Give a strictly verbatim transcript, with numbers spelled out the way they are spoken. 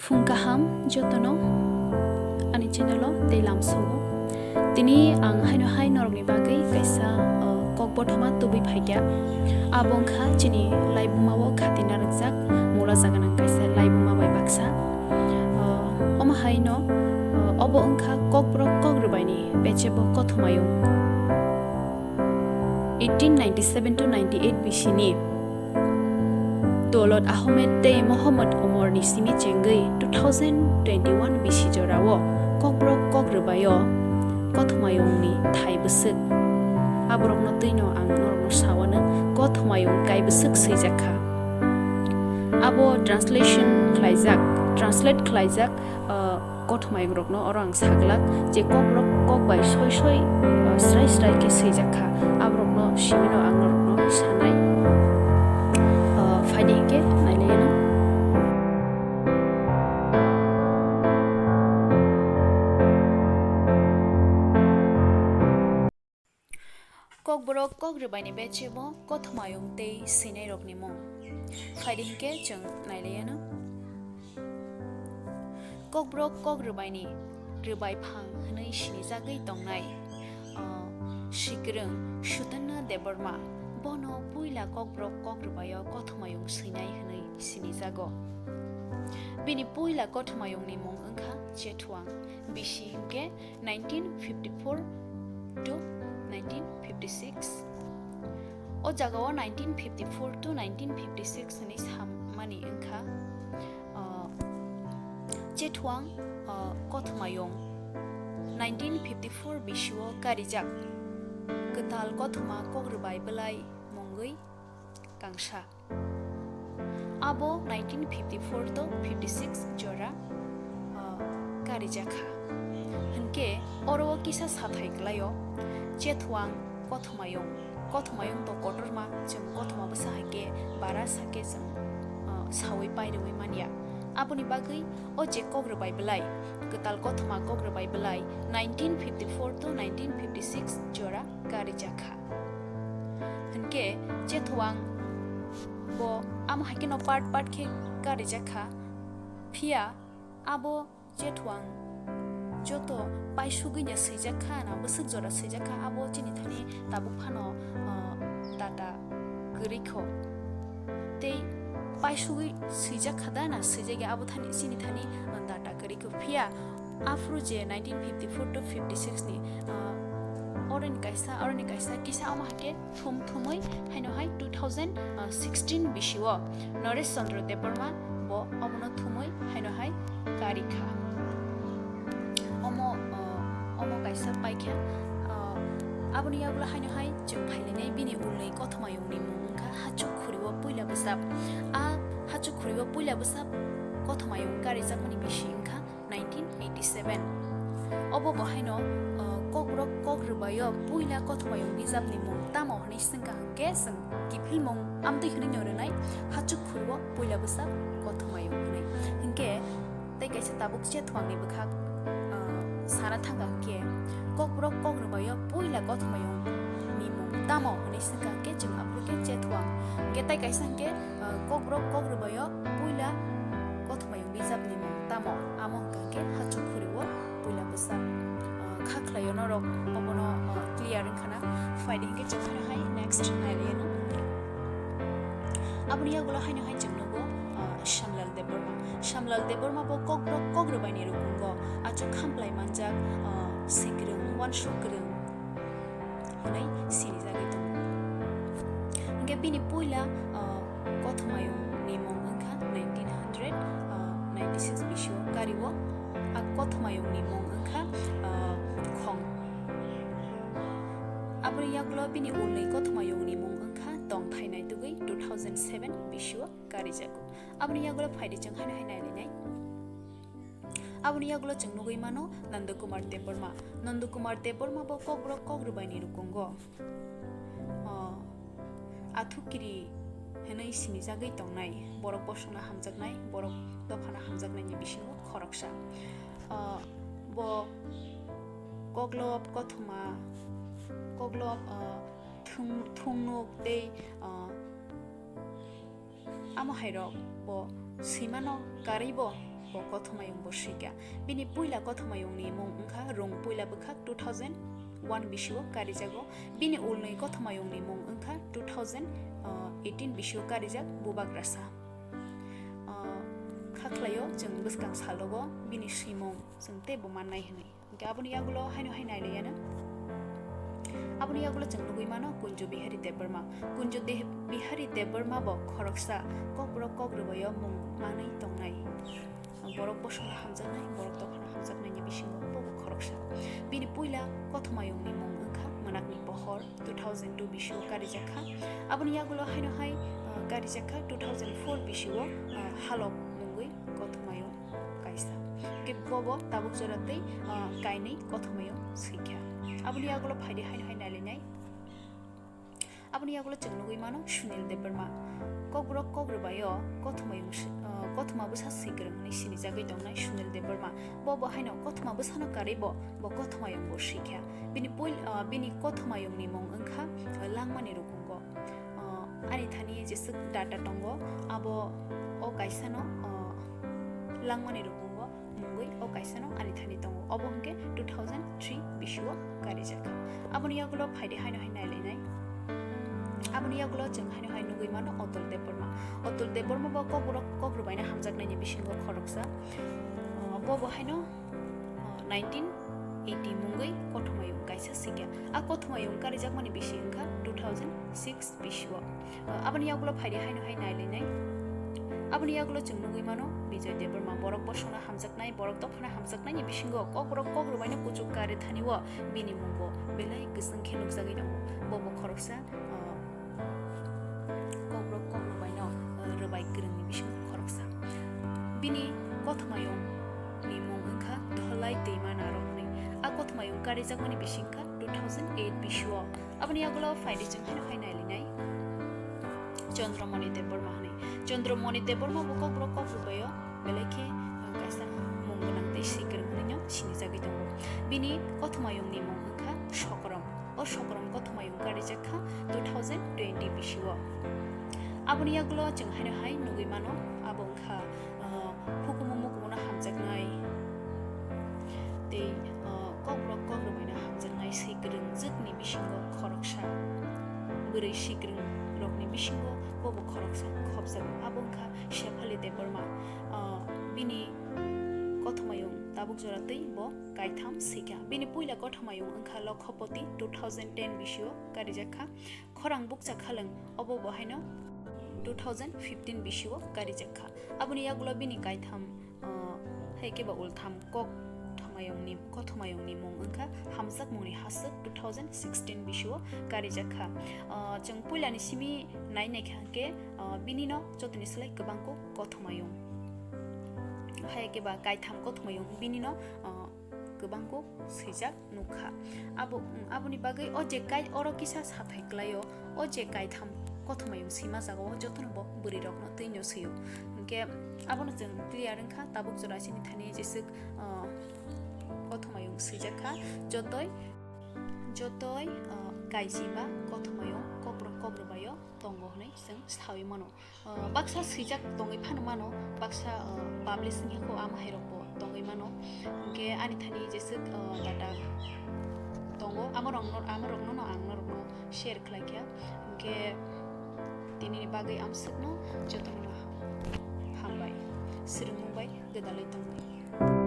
Phung kaham jotono ani channel o tei lamsongo. Tini ang haino hai norokni bagwi kaisa, uh, kok bothoma tubui phaikha. Abo wngkha chini laibuma o khatina rwkjak mula jaga nang kaisa laibuma bai baksa. Uh, omo haino, uh, obo wngkha Kokborok kok rwbaini bechebo kothomayung. Eighteen ninety-seven to ninety-eight B C ni Dolot Ahmed tei Mohammad Umar ni simi chengwi two thousand twenty-one B C jorao Kokborok kok rwbaio kothomayungni thai bwswk. Aborokno twino ang norokno sawano kothomayung kai bwswk swijak kha. Abo translation khlaijak, translate khlaijak, uh, kothomayungrokno oro ang saglak je Kokborok kok bai soi soi, uh, srai srai khe swijak kha. Aborokno simino ang norokno sanai. Uh, phaidi hinkhe nailaiyano. Kokborok kok rwbaini bechebo kothomayung tei swinairokni mung. Phaidi hinkhe chwng nailaiyano. Kokborok kok rwbaini rwbai phang hwnwi sinijagwi tongnai, uh, Sikrwng Sutanna Debbarma bono puila Kokborok kok rwbaio kothomayung swinai hwnwi sinijago. Bini puila kothomayungni mung wngkha Chethuang, B C hinkhe nineteen fifty-four to nineteen fifty-six. O jagao nineteen fifty-four to nineteen fifty-six hwnwi sammani wngkha, uh, Chethuang, uh, kothomayung. Nineteen fifty-four bisio karijak kwtal kothoma kok rwbai bwlai mungwi kangsa. Abo nineteen fifty-four to fifty-six jora, uh, karijakha. Hinkhe oro o kisa sathai kwlaio, Chethuang kothomayung. Kothomayung to kotorma, chwng kothoma bwsa hai khe bara sa khe chwng, uh, saui pairwui manya. Aboni bagwi o je kok rwbai bwlai, kwtal kothoma kok rwbai bwlai nineteen fifty-four to nineteen fifty-six jora karijakha. Hinkhe Chethuang bo amo hai kheno part part khe karijakha. Phiya abo Chethuang joto paisugwino swijakha na bwswk jora swijakha, abo chini thani tabuk phano, uh, data kwrwikho. Tei paisugwi swijakha da na swijakya abo thani chini thani, uh, data kwrwikho. Phiya aphuru je nineteen fifty-four to fifty-six ni, uh, oroni kaisa, oroni kaisa, kisa omo hai khe thum thumwi haino hai two thousand sixteen bisio Naresh Chandra Debbarma bo omono thumwi haino hai karikha. Omo, uh, omo kaisa paikha, uh, aboni yagulo haino hai chwng phailainai bini ulni kothomayungni mung wngkha Hachuk Khuri o puila bwsap. A Hachuk Khuri o puila bwsap kothomayung karijakmani bisi wngkha nineteen eighty-seven. Obo bo haino, uh, Kokborok kok rwbaio puila kothomayung bijapni mung tamo hwnwi swngkha hwnkhe chwng kiphilmung amtwi hwnwi no rwnai Hachuk Khuri o puila bwsap kothomayung hwnwi. Hinkhe tei kaisa tabuk Chethuangni bwkhak, uh, sana thangkha hwnkhe Kokborok kok rwbaio puila kothomayung ni mung tamo hwnwi swngkha hwnkhe chwng aphuru khe Chethuang. Hinkhe tei kaisa hinkhe, uh, Kokborok kok rwbaio puila kothomayung bijapni mung tamo? Amo hwnkha khe Hachuk Khuri o puila bwsap, uh, kha khlaio norok obono, uh, clear wngkha na. Phaidi hinkhe chwng haino hai next nailaiyano. Aboni yagulo haino hai chwng nugo, uh, Shyamlal Debbarma. Shyamlal Debbarma bo Kokborok kok rwbaini rukungo achuk khamplai manjak, uh, sikrwng, uansuk kwrwng hwnwi sinijagwi tongo. Hinkhe bini puila, uh, kothomayungni mung wngkha nineteen hundred, uh, ninety-six bisio kario. A kothomayungni mung wngkha, uh, Khong. Aboni yagulo bini ulni kothomayungni mung wngkha Tongthai Naitugwi two thousand seven bisio karijago. Aboni yagulo phaidi chwng haino hai nailainai. Aboni yagulo chwng nugwi mano Nandakumar Debbarma. Nandakumar Debbarma bo Kokborok kok rwbaini rukungo, o, Athukiri hwnwi sinijagwi tongnai. Borok bosongno hamjaknai, borok dophano hamjaknaini bisingo khoroksa. O, bo Koklop kothoma, Koklop, o, thung-, thungnuk tei, o, amo hairok bo swimano karwi bo bo Kothomayung bo swikha. Bini puila Kothomayungni mung wngkha Rung Puila Bwkhak, two thousand one bisio karijago. Bini ulnwi Kothomayungni mung wngkha two thousand eighteen bisio karijak Bubagrasa. Ah, kha khlaio chwng bwskang salogo bini swimung chwng teibo mannai hwnwi. Hwnkhe aboni yagulo haino hai nailaiya no. Aboni yagulo chwng nugwi mano Kunjo Bihari Debbarma. Kunjo De-, Bihari Debbarma bo khoroksa Kokborok Kokrwbaio mung manwi tongnai. Borok bosongno hamjaknai, borok dophano hamjaknaini bisingo bobo khoroksa. Bini puila Kothomayungni mung wngkha Mwnakni Pohor, two thousand two bisio karijak kha. Aboni yagulo haino hai, ah, karijak kha two thousand four bisio, ah, Halok mungwi Kothomayung kaisa. Hwnkhe bobo tabuk jora tei, ah, kainwi Kothomayung swikha. Aboni yagulo phaidi haino hai nailainai. Aboni yagulo chwng nugwi mano Sunil Debbarma. Kokborok Kokrwbaio Kothomayung s-, ah, Kothoma Bwsa Swikwrwng hwnwi sinijagwi tongnai Sunil Debbarma. Bobo haino Kothoma Bwsano karwi bo, bo Kothomayung bo swikha. Bini puil-, ah, bini Kothomayungni mung wngkha, ah, Langmani Rukungo. Ah, ani thani jeswk data tongo, abo o kaisano, ah, Langmani Rukungo mungwi o kaisano ani thani tongo. Obo hwnkhe two thousand three bisio karijak kha. Aboni yagulo phaidi haino hai nailainai. Aboni yagulo chwng haino hai nugwi mano Atul Debbarma. Atul Debbarma bo Kokborok Kokrwbaino hamjaknaini bisingo khoroksa. Ah, bobo haino nineteen eighty mungwi Kothomayung kaisa swikha. A Kothomayung karijakmani bisi wngkha two thousand six bisio. Aboni yagulo phaidi haino hai nailainai. Aboni yagulo chwng nugwi mano Bijoy Debbarma, borok bosongno hamjaknai, borok dophano hamjaknaini bisingo Kokborok Kokrwbaino kuchuk kari thani o bini mungbo belai kwchwng khe nukjagwi tongo. Bobo khoroksa, ah, Kokborok Kokrwbaino, ah, rwbai kwrwngni bisingo khoroksa. Bini Kothomayungni mung wngkha Dholai Twima Narok hwnwi. A Kothomayung karijakmani bisi wngkha two thousand eight bisio. Aboni yagulo phaidi chwng haino hai nailainai. Chandramoni Debbarma hwnwi. Chandramoni Debbarma bo Kokborok Kokrwbaio belai khe, ah, kaisa mung gwnang tei swikwrwng hwnwino sinijagwi tongo. Bini Kothomayungni mung wngkha Sokrom. O Sokrom Kothomayung karijak kha two thousand twenty bisio. Aboni yagulo chwng haino hai nugwi mano, abo wngkha, ah, hukumu mukumu no hamjaknai tei, ah, Kokborok Kokrwbaino hamjaknai swikwrwng jwkni bisingo khoroksa, bwrwi swikwrwng rokni bisingo bobo khoroksa khopjago, abo wngkha Shephali Debbarma. Ah, bini Kothomayung tabuk jora tei bo kaitham swikha. Bini puila Kothomayung wngkha Lokhopoti, two thousand ten bisio karijak kha. Khorang Bukcha Khalwng, obo bo haino two thousand fifteen bisio karijak kha. Aboni yagulo bini kaitham, ah, hai khe ba ultham Kok Thomayungni, Kothomayungni mung wngkha Hamjakmungni Haswk, two thousand sixteen bisio karijak kha. Ah, chwng puilani simi nai nai kha hwnkhe, ah, binino jotoni slai kwbangkuk Kothomayung. Hai khe ba kaitham Kothomayung binino, ah, kwbangkuk swijak nukha. Abo, aboni bagwi o je kai oro kisa sathai kwlaio, o je kaitham Kothomayung swima jagao jotono bo bwrwirokno twino swio. Hwnkhe abono chwng clear wngkha, tabuk jora chini thani jeswk, ah, Kothomayung swijak kha, jotoi, jotoi, ah, kaijima Kothomayung Kokborok Kokrwbaio tongo hwnwi chwng saui mano. Ah, baksa swijak tongwi phano mano, baksa, ah, publish wngya kho ama hai rokbo tongwi mano. Hwnkhe ani thani jeswk, ah, data tongo, ama rokno, ama rokno no ang norokno share khlai kha. Hwnkhe tinini bagwi amswkno jotono no hambai, swrwngmung bai gwdalwi tongwi.